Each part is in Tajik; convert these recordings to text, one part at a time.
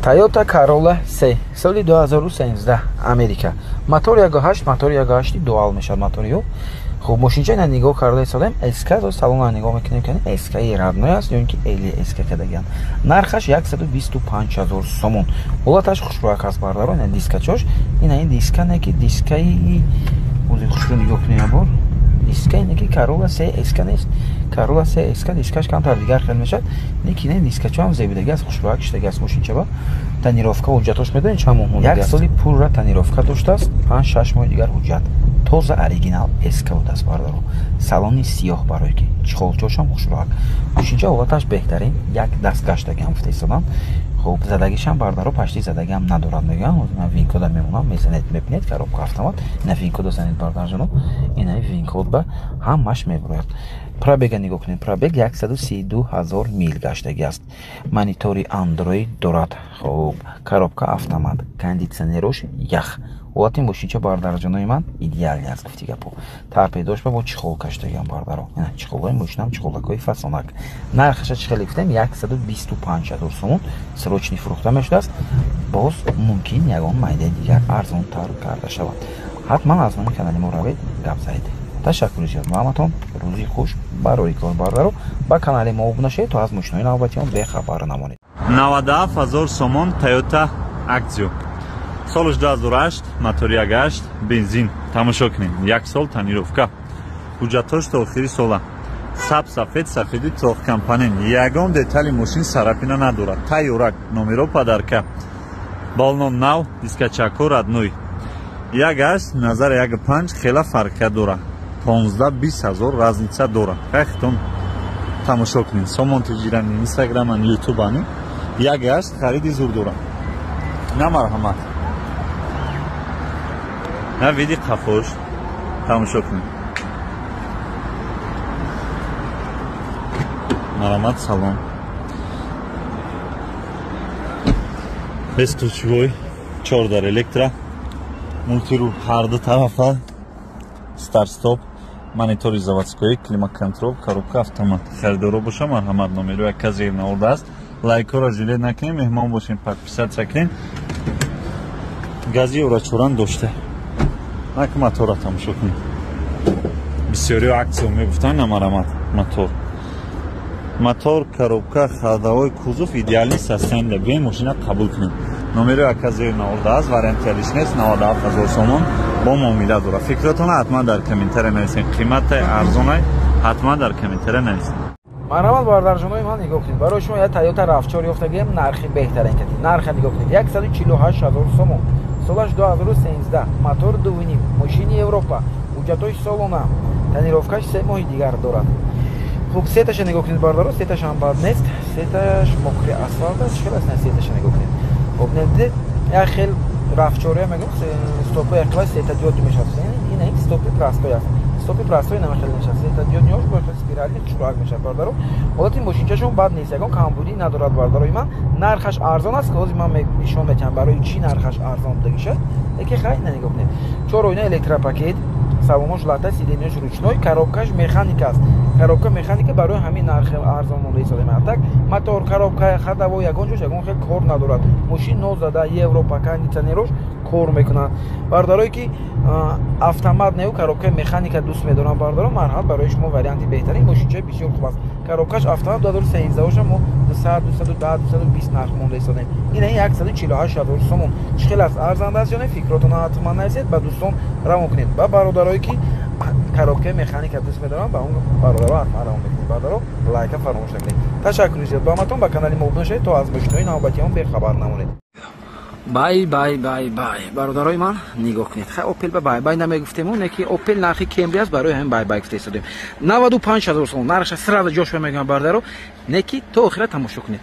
Toyota Corolla C соли 2013 Америка. Мотор 1.8, мотор 1.8 дуал мешавад мотори ӯ. Хуб, мошинча ина нигоҳ карда истодем, SK салона нигоҳ мекунем, ки SK родной аст ё инки LSK кардагианд. Нархаш 125 000 сомон. Ҳолаташ хушрӯяк аст бардаро, ина дискачош, ина ин диска не ки дискаи ози хушрӯ нигоҳ кунем ябор. Диска ине ки Corolla C SK нест. Corolla C SK дискаш камтар дигар хел мешавад. Не ки не дискачо ҳам зебидаги аст, хушрӯяк шидаги аст мошинчаба. Тонировка ҳуҷҷатош медонед чанд моҳ мондаги аст? Як соли пурра тонировка доштааст, 5-6 моҳи дигар ҳуҷҷат. Тоза оригинал SK будааст бардаро. Салони сиёҳ барое ки чиқолчошам хушрӯяк. Мошинча ҳолаташ беҳтарин, як даст гаштагиам гуфта истодам. Хуб, задагишам бардаро пашти задагиам надорад мегӯям. Ман винкода мемонам, мезанед, мебинед коробка автомат. Ина винкода занед бардарҷоно. Ина винкод ба ҳамаш мебурояд. Пробега нигоҳ кунед. Пробег 132 000 мил гаштагӣ аст. Монитори Android дорад. Хуб, коробка автомат, кондитсионерош ях. Ҳолати мошинча бардарҷонои ман идеальный аст гуфти гапо. Торпедош ба бо чехол каштагиам бардаро. Ина чехолҳои мошинам чехолакҳои фасонак. Нархаша чӣ хеле гуфтем 125 000 сомон срочный фурӯхта мешудааст. Боз мумкин ягон майдаи дигар арзонтар карда шавад. Ҳатман аз номи канали мо равед, гап занед. Ташаккури зиёд ба ҳаматон. Рӯзи хуш барои кор бардаро. Ба канали мо обуна шавед то аз мошинои навбатиён бехабар намонед. 97 000 сомон Toyota Axio. Солаш 2008, мотори 1.8, бензин. Тамошо кунед. Як сол тонировка. Ҳуҷҷатҳош то охири сола. Саб сафед, сафеди трехкомпонент. Ягон детали мошин царапина надорад. Тайёрак, номеро подарка. Баллон нав, дискачако родной. 1.8, назар 1.5 хела фарқият дорад. 15-20 ҳазор разница дорад. Хай хитон тамошо кунед. Сомон тиҷирани, Инстаграман, Ютубани. 1.8 хариди зур дорад. На марҳамат. На види қафош тамошо кунед. Марҳамат салон. Бесключевой, чордар электро, мультируль ҳар ду тарафа, старт-стоп, монитори заводской, климат-контроль, коробка автомат. Харидоро боша марҳамат номеро як зер наордааст. Лайкҳоро жалеть накунем, меҳмон бошем, подписаться кунем. Гази урачуран дошта. Нак мотора тамошо кунем. Бисёриҳо Аксио мегуфтанд, на марҳамат мотор. Мотор, коробка, ходовой, кузов идеальный состояние. Биёем мошина қабул кунем. Номеро як зер наордааст, варианти алиш нест, 97 000 сомон бо муомила дорад. Фикротонро ҳатман дар комментария нависед. Қиматай арзонай ҳатман дар комментария нависед. Марҳамат бардарҷонои ман нигоҳ кунед. Барои шумо як Toyota RAV4 ёфтагием, нархи беҳтарин кати. Нарха нигоҳ кунед. 148 000 сомон. Солаш 2013, мотор 2.5, мошини Европа, ҳуҷҷатҳои солона, тонировкаш 3 моҳи дигар дорад. Хуб, сеташа нигоҳ кунед бардаро, сеташ ҳам бад нест. Сеташ мокри асфалт аст, хел аст, сеташа нигоҳ кунед. Хуб, недид, як хел RAV4 мегӯям, стопи як хел светодиод мешавад. Ин ин стопи простой аст. Стопи простой намехел мешавад. Светодиодниёш бо спирали хушрӯяк мешавад бардаро. Ҳолати мошинчашон бад нест, ягон камбудӣ надорад бардарои ман. Нархаш арзон аст, ҳозир ман нишон медиҳам барои чӣ нархаш арзон будагиша. Лекин хай на нигоҳ кунед. Чор оина электропакет, салонош лата, сиденьяш ручной, коробкаш механика аст. Коробка механика барои ҳамин нарх арзон монда истодем. Так, мотор, коробка, ходовой ягон ҷош ягон хел кор надорад. Мошин нозада, Европа, кондитсионерош кор мекунад. Бародарое ки автомат неу коробкаи механика дӯст медоранд бародаро, марҳамат барои шумо варианти беҳтарин мошинчаи бисёр хуб аст. Коробкаш автомат 2013 боша мо 200, 210, 220 нарх монда истодем. Ин 148 000 сомон. Чӣ хел аст, арзанда аст ё не? Фикротонро ҳатман нависед, ба дӯстон равон кунед. Ба бародарое ки коробкаи механика дӯст медоранд, ба он бародаро ҳатман равон мекунед. Бародаро, лайка фаромӯш накунед. Ташаккури зиёд ба ҳаматон, ба канали мо обуна шавед то аз мошинои навбатиён бехабар намонед. Бай бай бай бай бародарои ман нигоҳ кунед. Хай Опел ба бай бай намегуфтему, не ки Опел нархи Кемри аст, барои ҳамин бай бай гуфта истодем. 95 000 сомон нархша сразу ҷош мегӯям бародаро, не ки то охира тамошо кунед.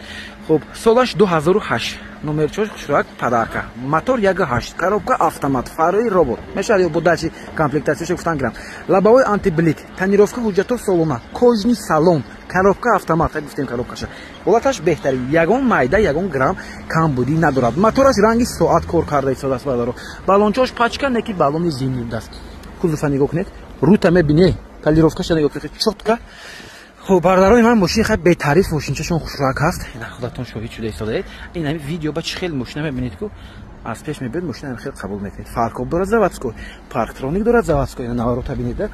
Хуб, солаш 2008, номерчош хушрӯяк подарка, мотор 1.8, коробка автомат, фарои робот мешавад ё бо дачи комплектатсияшо гуфтан гирам. Лобовой антиблик, тонировка, ҳуҷҷатҳо солона, кожаный салон, коробка автомат, гуфтем коробкаша. Ҳолаташ беҳтарин, ягон майда, ягон грамм камбудӣ надорад. Мотораш ранги соат кор карда истодааст бародаро. Баллончош пачка, не ки баллони зимний будааст. Кузова нигоҳ кунед, рута мебине, полировкаша нигоҳ кунед, чётко. Хуб, бародарони ман, мошини хай бетариф, мошинчашон хушрак ҳаст. Ина худатон шоҳид шуда истодаед. Ин ҳами видео ба чӣ хел мошина мебинед ку аз пеш мебинед, мошина хел қабул мекунед. Фаркоб дорад заводской, парктроник дорад заводской. Ина наворота бинед,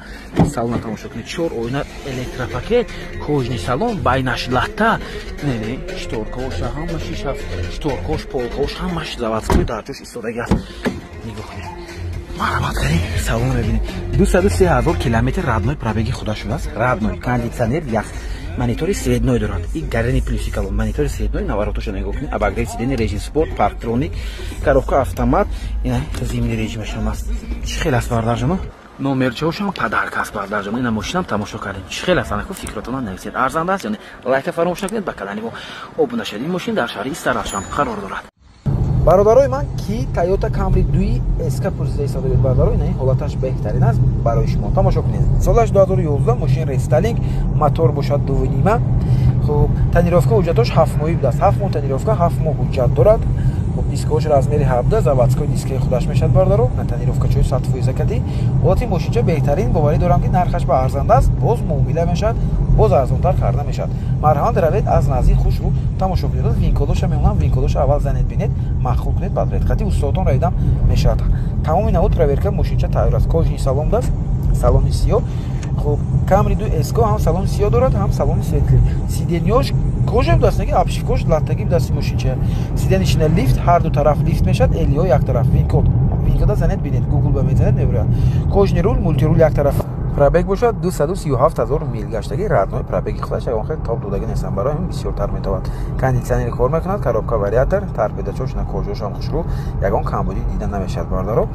салона тамошо кунед. Чор оина электропакет, кожаный салон, байнаш латта. Не, не, шторкош ҳама шиша, шторкош, полкош ҳамаш заводской дар ҷош истодаги аст. Нигоҳ кунед. Марҳамат кунед, салон мебинед. 203 ҳазор километр родной пробеги худа шудааст. Родной, кондитсионер ях, монитори цветной дорад. И гарени плюси калон, монитори цветной, наворотошо нигоҳ кунед. Обогрев сиденья, режим спорт, парктроник, коробка автомат, ина зимний режимашон аст. Чӣ хел аст бародарҷоно? Номерчаошам подарка аст бародарҷоно. Ина мошинам тамошо кардем. Чӣ хел аст? Анаку фикротонам нависед. Арзанда аст ё не? Лайка фаромӯш накунед, ба канали мо обуна шавед. Ин мошин дар шаҳри Истаравшан қарор дорад. Бародарои ман, ки Toyota Camry 2 SK пурсида истода буд, бародарои, ин ҳолаташ беҳтарин аст барои шумо. Тамошо кунед. Солаш 2011, мошин рестайлинг, мотор бошад 2.5. Хуб, тонировка ҳуҷҷатош 7 моҳӣ будааст. 7 моҳ тонировка, 7 моҳ ҳуҷҷат дорад. Хуб, дискҳош размери 17, заводской дискаи худаш мешавад бародаро. На тонировка чои 100% кати. Ҳолати мошинча беҳтарин, боварӣ дорам ки нархаш ба арзанда аст, боз муомила мешавад, боз арзонтар карда мешавад. Марҳамат равед аз наздик хушрӯ тамошо кунед. Винкодоша мемонам, винкодоша аввал занед бинед, маъқул кунед, баъд ред. Қати устодон равидам мешавад. Тамоми навъ проверка мошинча тайёр аст. Кожаный салон даст, салони сиёҳ. Хуб, Camry 2 SK ҳам салони сиёҳ дорад, ҳам салони светлый. Сиденьёш кожа будаст, неки обшивкош латтагӣ будаст мошинча. Сиденьишина лифт, ҳар ду тараф лифт мешавад, элиҳо як тараф. Винкод. Винкода занед бинед, Google ба мезанед мебурад. Кожаный рул, мультирул як тараф. Пробег бошад 237 ҳазор мил гаштагӣ, родной пробеги худаш, ягон хел тоб додагӣ нестам, барои ҳамин бисёртар метавад. Кондитсионер кор мекунад, коробка вариатор, торпедачош на кожошам хушрӯ, ягон камбудӣ дида намешавад бародаро.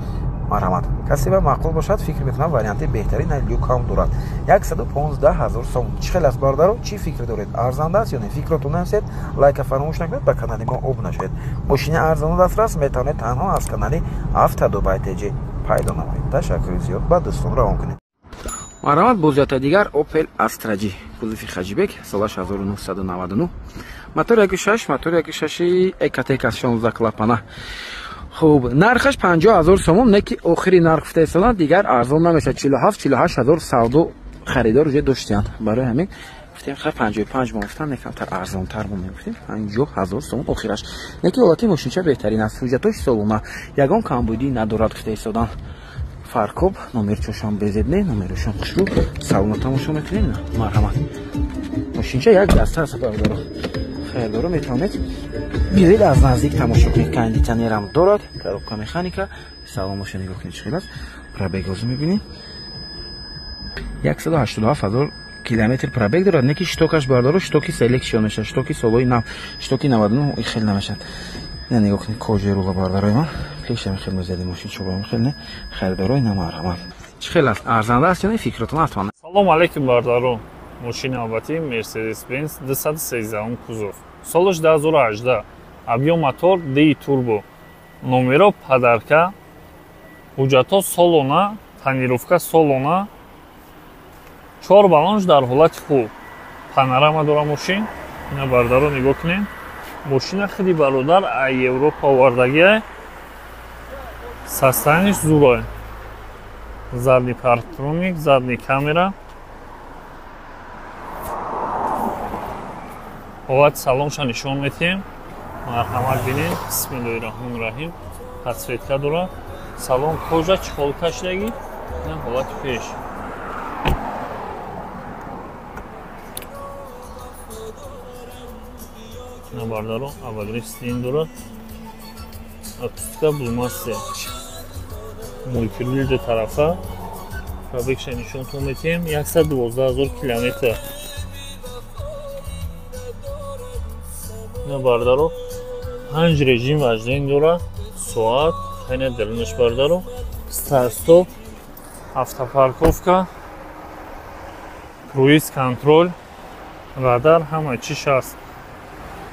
Марҳамат. Касе ба маъқул бошад, фикр мекунам варианти беҳтарин люк ҳам дорад. 115 ҳазор сом. Чӣ хел аст бародаро? Чӣ фикр доред? Арзанда аст ё не? Фикротон нависед, лайка фаромӯш накунед, ба канали мо обуна шавед. Мошини арзону дастрас метавонед танҳо аз канали Автодубай ТЖ пайдо намоед. Ташаккури зиёд, ба дӯстон равон кунед. Марҳамат, бозията дигар Opel Astra G, кузови Хаҷибек, солаш 1999, мотор 1.6, мотор 1.6 EKT 16 клапана. Хуб, нархаш 50 ҳазор сомон, не ки охири нарх гуфта истодан, дигар арзон намешавад. 47 48 ҳазор савдо харидор уже доштиянд. Барои ҳамин гуфтем хай 55 мо гуфтан, не камтар арзонтар мо мегуфтем 50 ҳазор сомон охираш. Не ки ҳолати мошинча беҳтарин аст, ҳуҷҷатош солона, ягон камбудӣ надорад гуфта истодан. Фаркоб, номерчошам безеб не, номерошам хушрӯ, салона тамошо мекунем. Марҳамат. Мошинча як даста аст бародаро. Харидоро метавонед биёед аз наздик тамошо кунед. Кондитсионерам дорад, коробка механика, салонашо нигоҳ кунед чӣ хел аст. Пробегозу мебинед. 187 ҳазор километр пробег дорад, не ки штокаш бародаро, штоки селекшн мешавад, штоки солои нав, штоки 99 хел намешавад. Ина нигоҳ кунед кожаи рула бародарои ман. Пешам хел мезади мошин чобам хел не. Харидорои на марҳамат. Чӣ хел аст? Арзанда аст ё не? Фикротон ҳатман. Салом алейкум бародарон. Мошини навбатӣ Mercedes-Benz 213 кузов. Солаш 2018. Объем мотор D турбо. Номеро подарка. Ҳуҷҷатҳо солона, тонировка солона. 4 баллонш дар ҳолати хуб. Панорама дора мошин. Ина бародарон нигоҳ кунед. Мошина худи бародар аз Европа овардагиа. Состояниш зурое. Задний парктроник, задний камера. Ҳолати салонша нишон медиҳем. Марҳамат бинед. Бисмиллоҳи раҳмони раҳим. Подсветка дорад. Салон кожа чехол кашидагӣ. Ина ҳолати пеш. Ина бародаро, обогрев сиденья дорад. Акустика Блумастер. Мультирул ду тарафа. Пробегша нишонтон медиҳем. 112 ҳазор километр. Ина бародаро, 5 режим вождения дорад. Соат, хайна дарунаш бародаро, старт-стоп, автопарковка, круиз контроль, радар, ҳама чиш аст.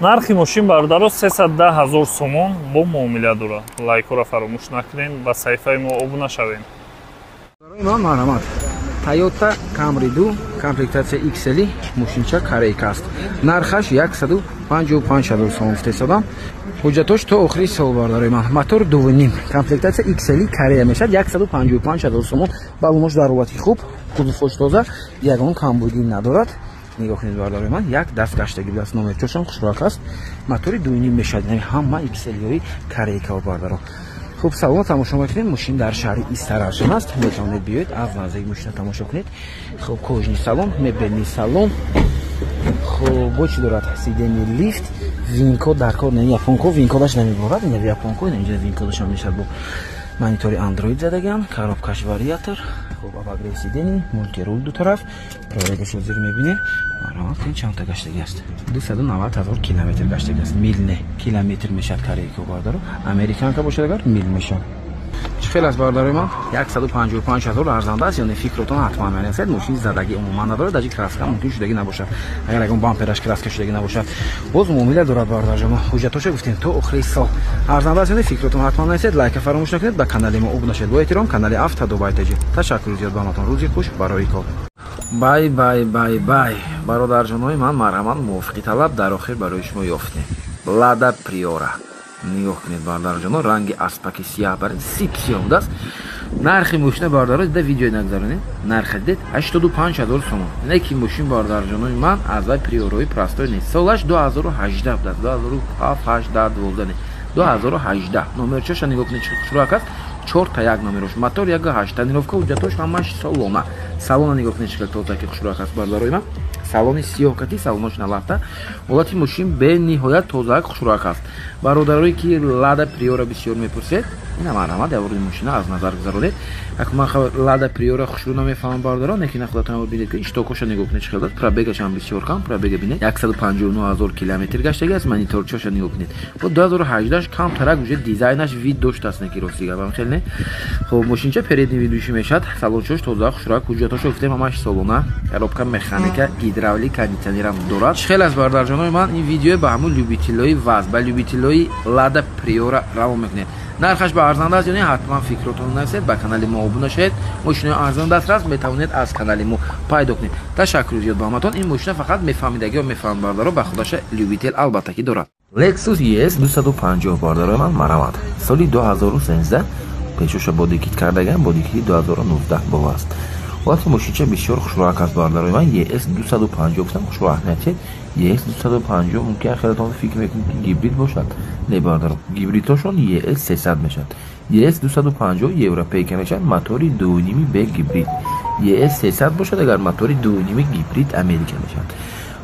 Нархи мошин бародаро 310 ҳазор сомон бо муомила дорад. Лайкҳоро фаромӯш накунед, ба саҳифаи мо обуна шавед. Барои ман марҳамат. Toyota Camry 2 комплектатсия XL мошинча корейка аст. Нархаш 155 ҳазор сомон гуфта истодам. Ҳуҷҷатош то охири сол бародарои ман. Мотор 2.5 комплектатсия XL Корея мешавад 155 ҳазор сомон. Баллонош дар ҳолати хуб, кузовош тоза, ягон камбудӣ надорад. Нигоҳ кунед бародарои ман, як даст гаштагӣ будааст, номерчошам хушрӯяк аст. Мотори 2.5 мешавад, яъне ҳама XL-ҳои корейкао бародаро. Хуб, салон тамошо мекунем. Мошин дар шаҳри Истаравшан аст. Метавонед биёед аз наздик мошина тамошо кунед. Хуб, кожный салон, мебельный салон. Хуб, бо чӣ дорад? Сиденье лифт, винко дар кор, не, японко винкодаш намеборад, ин японко, инҷа винкодаш ҳам мешавад бо монитори Android задаган, коробкаш вариатор, хуб, обогрев сидений, мультирул ду тараф, пробегаш зир мебинем. Марҳамат кунед, чанд та гаштагӣ аст? 290 ҳазор километр гаштагӣ аст. Мил не, километр мешавад корейко бародаро. Американка бошад агар мил мешавад. Чӣ хел аст бародарои ман? 155 ҳазор арзанда аст ё не? Фикротон ҳатман менависед. Мошин задагӣ умуман надорад, даже краска мумкин шудагӣ набошад. Агар ягон бампераш краска шудагӣ набошад. Боз муомила дорад бародарҷоно. Ҳуҷҷатҳошо гуфтем то охири сол. Арзанда аст ё не? Фикротон ҳатман нависед. Лайка фаромӯш накунед, ба канали мо обуна шавед. Бо эҳтиром, канали Авто Дубай ТЖ. Ташаккури зиёд ба ҳаматон. Рӯзи хуш барои кор. Бай бай бай бай. Бародарҷонои ман, марҳамат, мувофиқи талаб дар охир барои шумо ёфтем. Лада Приора. Нигоҳ кунед бародарҷоно, ранги аспаки сиёҳ бар сип сиёҳ будааст. Нархи мошина бародаро дида видео нагзаронед. Нархи дид 85 ҳазор сомон. Не ки мошин бародарҷонои ман аз вай Приорои простой нест. Солаш 2018 будааст. 2007, 8, 10, 12 не. 2018. Номерчаша нигоҳ кунед, чӣ хушрӯяк аст. 4 та 1 номерош. Мотор 1.8. Тонировка ҳуҷҷатош ҳамаш солона. Салона нигоҳ кунед, чӣ хел тоза ки хушрӯяк аст бародарои ман. Салони сиёҳ кати, салонош налафта. Ҳолати мошин бениҳоят тоза хушрӯяк аст. Бародарое ки Лада Приора бисёр мепурсед, ина марҳамат, явори мошина аз назар гузаронед. Як ман Лада Приора хушрӯ намефаҳмам бародарон, лекин худатон бинед ки иштокоша нигоҳ кунед чӣ хел аст. Пробегаш ҳам бисёр кам, пробега бинед 159 ҳазор километр гаштагӣ аст. Мониторчаша нигоҳ кунед. Бо 2018 камтарак уже дизайнаш вид доштааст, не ки рости гапам хел не. Хуб, мошинча передний видуши мешавад, салончош тоза хушрӯяк, ҳуҷҷатошо гуфтем ҳамаш солона, коробка механика, гидравлик, кондитсионерам дорад. Чӣ хел аст бародарҷонои ман? Ин видео ба ҳамун любителои ВАЗ, ба любителои Лада Приора равон мекунед. Нархаш ба арзанда аст ё не? Ҳатман фикротон нависед, ба канали мо обуна шавед. Мошинои арзон дастрас метавонед аз канали мо пайдо кунед. Ташаккури зиёд ба ҳаматон. Ин мошина фақат мефаҳмидагиё мефаҳманд бародаро, ба худаша любител албатта ки дорад. Lexus ES 250 бародарои ман, марҳамат. Соли 2013 пешоша бодикит кардаган, бодикити 2019 бо аст. Ҳолати мошинча бисёр хушрӯяк аст бародарои ман. ES 250 гуфтам, хушрӯяк натед. ES 250 мумкин хелатон фикр мекунед ки гибрид бошад. Не бародаро, гибридҳошон ES 300 мешавад. ES 250 европейка мешавад, мотори 2.5 б гибрид. ES 300 бошад агар мотори 2.5 гибрид Америка мешавад.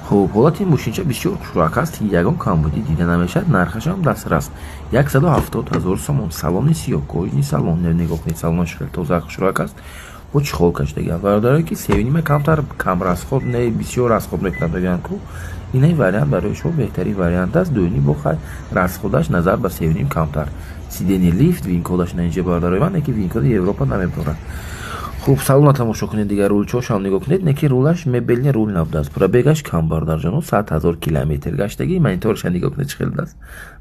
Хуб, ҳолати мошинча бисёр хушрӯяк аст, ягон камбудӣ дида намешавад, нархашам дастрас 170 ҳазор сомон. Салони сиёҳ, кожный салон, нигоҳ кунед, салонаш хеле тоза хушрӯяк аст. Бо чехол кашидагиам бародарое ки 3.5 камтар кам расход не, бисёр расход мекунад мегӯянд ку. Инаи вариант барои шумо беҳтарин вариант аст. 2.5 бо хай расходаш назар ба 3.5 камтар. Сидени лифт, винкодаш на инҷа бародарои ман, неки винкоди Европа намеборад. Хуб, салона тамошо кунед, дигар рулчошам нигоҳ кунед, неки рулаш мебельный рул набудааст. Пробегаш кам бародарҷоно, 100 ҳазор километр гаштагӣ. Мониторша нигоҳ кунед чӣ хел будааст.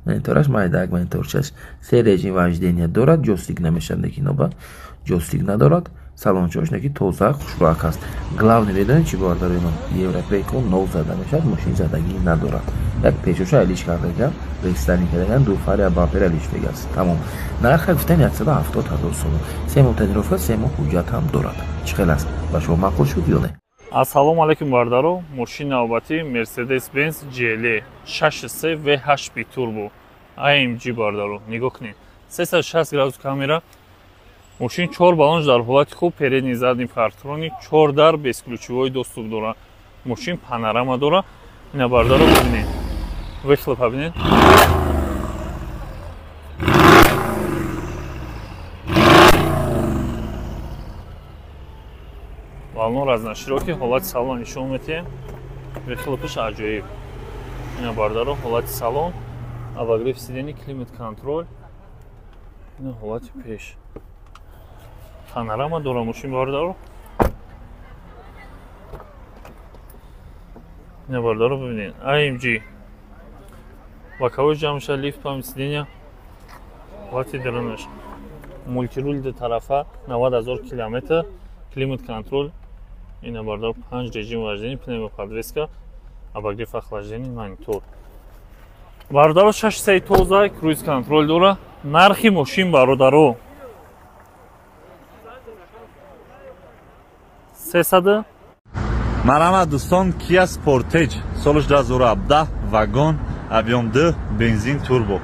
Монитораш майдак, мониторчаш се режим вождения дорад, ҷойстик намешавад, неки ноба ҷойстик надорад. Салончош неки тоза хушрӯяк аст. Главное медонед чӣ бародарои ман? Европейко нов зада мешавад, мошин задагӣ надорад. Як пешоша алиш кардагиам, рестайлинг кардагиам, ду фаря бампер алиш шудагиаст. Тамом. Нарха гуфтем 170 ҳазор сомон. 3 моҳ тонировка, 3 моҳ ҳуҷҷат ҳам дорад. Чӣ хел аст? Ба шумо маъқул шуд ё не? Ассалому алайкум бародаро. Мошини навбатӣ Mercedes-Benz GLE 6.3 V8 Biturbo AMG бародаро. Нигоҳ кунед. 360 градус камера. Мошин 4 баллонш дар ҳолати хуб, передний задний парктроник, 4 дар бесключевой доступ дорад. Мошин панорама дорад. Ина бародаро бибинед. Выхлопа бинед. Баллон разноширокий, ҳолати салон нишон медиҳем. Выхлопаш аҷоиб. Ина бародаро ҳолати салон, обогрев сидений, климат контроль. Ина ҳолати пеш. Панорама дора мошин бародаро. Ина бародаро бибинед. AMG. Боковой ҷамъ шуда, лифт память сидения. Ҳолати дарунаш. Мультирул ду тарафа, 90 ҳазор километр, климат контроль. Ина бародаро 5 режим вождения, пневмоподвеска, обогрев охлаждение, монитор. Бародаро 6.3 тоза, круиз контроль дора. Нархи мошин бародаро 300. Марҳамат дӯстон, Kia Sportage солаш 2017, вагон, объем 2, бензин турбо.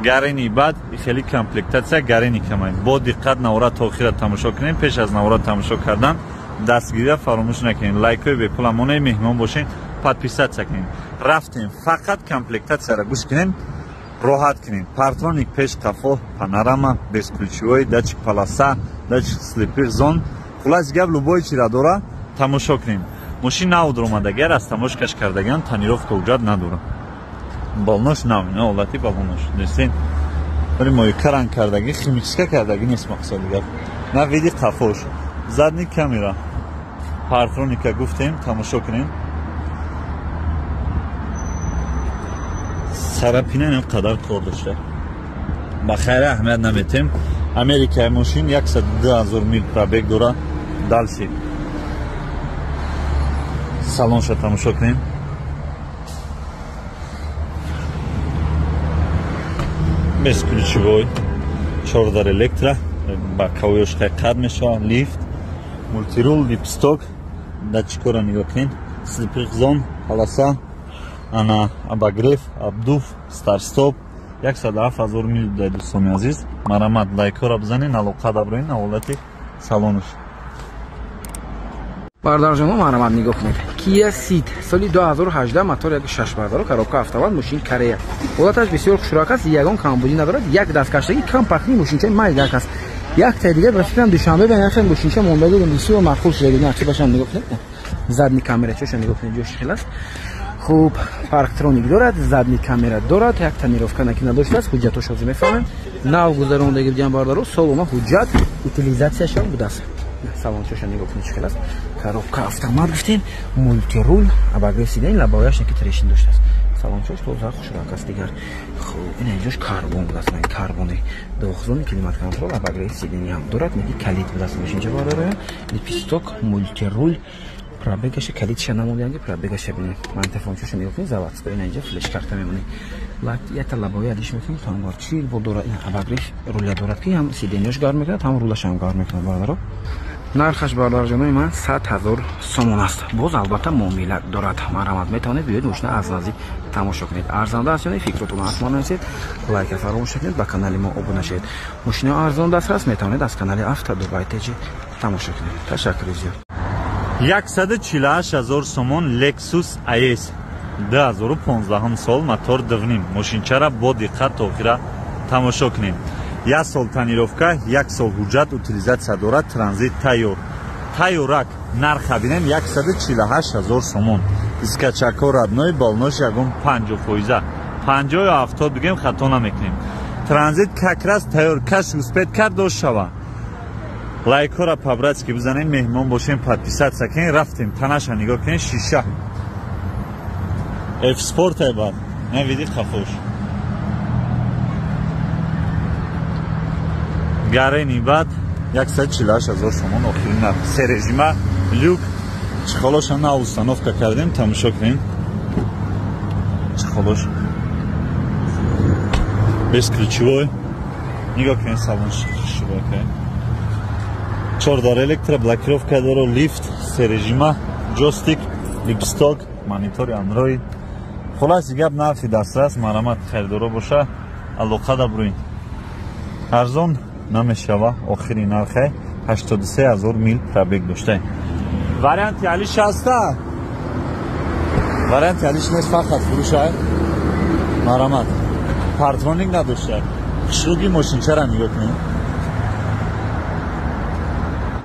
Гарени бад, хеле комплектация гарени камай. Бо диққат навора то охира тамошо кунем. Пеш аз навора тамошо кардан дастгирия фаромӯш накунед. Лайкҳои бепула монед, меҳмон бошед, подписаться кунед. Рафтем, фақат комплектацияро гӯш кунем, роҳат кунем. Парктроник пеш қафо, панорама, бесключевой, датчик полоса, датчик слепых зон. Хулас гап любой чира дора, тамошо кунем. Мошин нав дуромадагар аз тамошкаш кардаган, тонировка ҳуҷҷат надора. Балонош нав, на ҳолати балонош. Дестен. Вале моика ранг кардаги, химчистка кардаги нест мақсади гап. На види қафош. Задний камера. Парктроника гуфтем, тамошо кунем. Сарапина ин қадар кор дошта. Ба хайр аҳамият наметем. Америкаи мошин 102 000 мил пробег дора. Дальше. Салонша тамошо кунем. Бесключевой, чордар электро, ба кавоёш қад мешавад, лифт, мультирул, липсток, датчикора нигоҳ кунем, слепых зон, полоса, ана обогрев, обдув, старт-стоп, 107 000 мил дай дӯстони азиз. Марҳамат, лайкҳоро бизанед, алоқа даброин ҳолати салонаш. Бародарҷонон, марҳамат, нигоҳ кунед. Kia Ceed соли 2018, мотор 1.6 бародаро, коробка автомат, мошин Корея. Ҳолаташ бисёр хушрак аст, ягон камбудӣ надорад, як дасткаштагӣ, компактный мошинчаи майдак аст. Якта дигар ба фикрам Душанбе ба яхе мошинча монда додем, бисёр маъқул шуда. Нақшибашам нигоҳ кунед. Задний камера чоша нигоҳ кунед, ҷош хел аст. Хуб, парктроник дорад, задний камера дорад, як тонировка наки надоштааст, ҳуҷҷатош ҳозир мефаҳмем. Нав гузарондаги будиам бародаро, солома ҳуҷҷат, утилизатсияшам будааст. Салончоша нигоҳ кунед, чӣ хел аст. Коробка автомат гуфтем, мультирул, обогрев сиденья, лобовояш наки трещин доштааст. Салончош тоза хушрак аст дигар. Хуб, ина инҷош карбон будааст, карбони двухзонный климат контроль, обогрев сиденья ҳам дорад, неки калид будааст мошинча бародароям. Лепесток, мультирул, пробегаша калидша намондиам ки пробегаша бинем. Магнитофончоша нигоҳ кунед, заводской, ина инҷа флеш карта мемонед. Якта лобовой адиш мекунед, тамбар чил бо дорад, ин обогрев руля дорад ки ҳам сиденьяш гарм мекунад, ҳам рулаш ҳам гарм мекунад бародаро. Нархаш бародарҷонои ман 100 000 сомон аст, боз албатта муомила дорад. Марҳамат, метавонед биёед, мошина аз наздик тамошо кунед. Арзанда аст ё не, фикротонро ҳатман нависед, лайка фаромӯш накунед, ба канали мо обуна шавед. Мошинаҳо арзон дастрас, метавонед аз канали Авто Дубай ТЖ тамошо кунед. Ташаккури зиёд. 148 000 сомон Lexus IS 2015 сол, мотор 2.5. Мошинчара бо диққат то охира тамошо кунем. Як сол тонировка, як сол ҳуҷҷат, утилизатсия дорад, транзит тайёр, тайёрак. Нарха бинем, 148 000 сомон. Дискачако родной, балнош ягон 50 фоиза, 50 ё 70 бигем, хато намекунем. Транзит как раз тайёр, каш успеть кард дошт шава. Лайкҳоро по-братски бизанем, меҳмон бошем, подписаться кунем. Рафтем, танаша нигоҳ кунем, шиша F Sport бад, навиди қафош гарени бад, 148 000 сомон охирин нарх. Се режима, люк, чехолоша на установка кардем, тамошо кунем. Чехолош бесключевой, нигоҳ кунем, салон широка, чордар электро, блокировка доро, лифт, се режима, джойстик, лепесток, монитори Android. Хулоси гап, нархи дастрас. Марҳамат, харидоро боша, алоқа даброин. Арзон намешава, охири нархе. 83 000 мил пробег дошта. Варианти алиш ҳаста, варианти алиш нест, фақат фурӯша. Марҳамат, парктроник надошта. Хушруги мошинчара нигоҳ кунед.